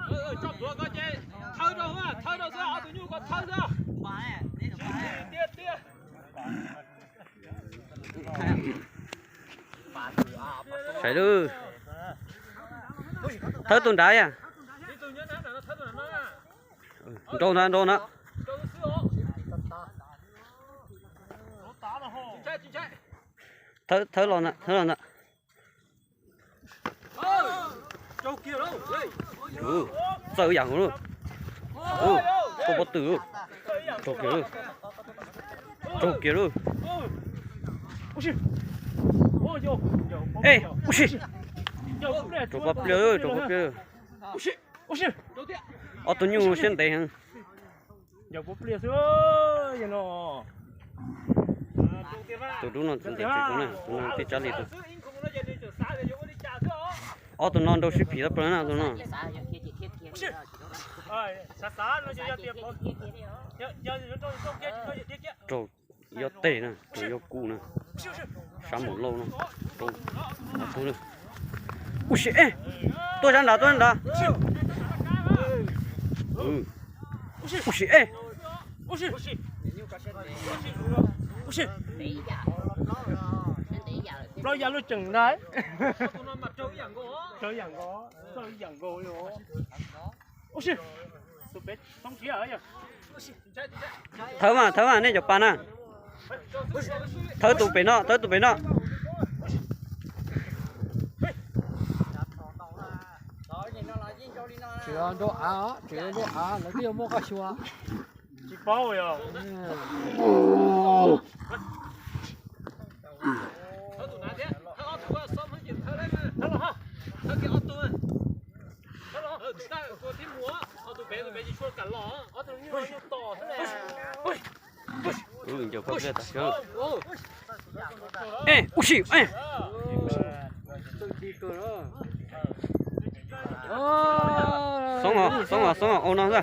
Tso plhuav ko ces thawb rau, thawb rau xwb, ob tug nyuj ko thawb xwb. Tiag tiag. Saib lub, thawb tus nrad yom. Nrau ntag, nrau ntag. Thawb, thawb los ntag, thawb los ntag. Txawj yam nkaus lawm. Tuaj pob tw lawm. Raug kiag lawm. Raug kiag lawm. Ej, ua si. Raug pob pliaj, raug pob pliaj. Ob tug nyuj siab ntev heev. Tus dub no tus ntawm tsis tus na, tus no tij tsab li tus. Ob tug no nrau sib phim tau plaws na tus no. Raug yob teg na, raug yob kub na, sab mus lauj na, raug tub na. Ua si, ej, tuaj sab nrad, tuaj sab nrad. Ua si, ej. Plaub ya luaj tseem ntag. Raug yam nkaus, raug yam nkaus li. Ua si, tus pem toob siab. Thawb mas, thawb mas, nej cov pas na. Thawb tus pem no, thawb tus pem no. Tseem nrau av, tseem nrau av, lawv twb yuav muab koj xyuas. Tsis paub yog. Ej, ua si, ej. Xoob os, xoob os, xoob os, ua no xwb.